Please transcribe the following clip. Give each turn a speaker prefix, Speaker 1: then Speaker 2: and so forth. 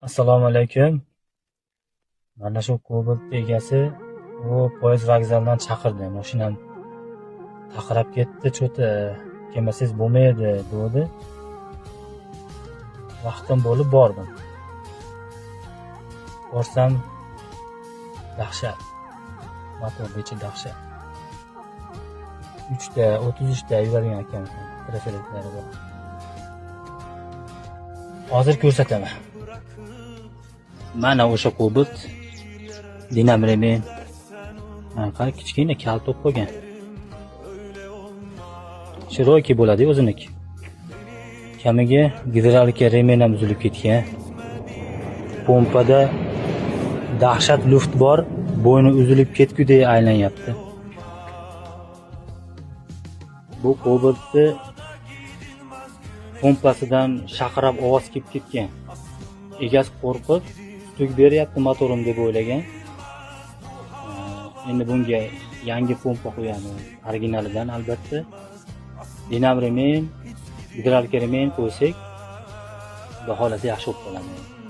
Speaker 1: Assalomu alaykum. Mana shu Cobalt egasi u poyezd vokzalidan chaqirdi. Mashinam taqirab ketdi, чё-то kelmasangiz bo'lmaydi, dedi. Vaqtim bo'lib bordim. Borsam dahshat. Motorni ichi dahshat. 3 ta, 33 ta yuradigan ekan, trafeliklari bor. Hozir ko'rsataman. Mana o'sha Cobalt Dinamremen. Qara, kichkina kalit bo'lib qolgan. Широкий bo'ladi o'ziniki. Kamiga gidrolika remen ham uzilib ketgan. Pompada dahshat luft bor, bo'yni uzilib ketgudek aylanyapti. Bu Cobaltni pompasidan shaqirab ovoz kelib ketgan. Egasi qo'rqib, stuk beryapti motorim deb o'ylagan. Endi bunga yangi pompa qo'yamiz, originalidan albatta. Dinamremen, gidrolika remen qo'ysak, xudo xolasa yaxshi bo'lib qoladi.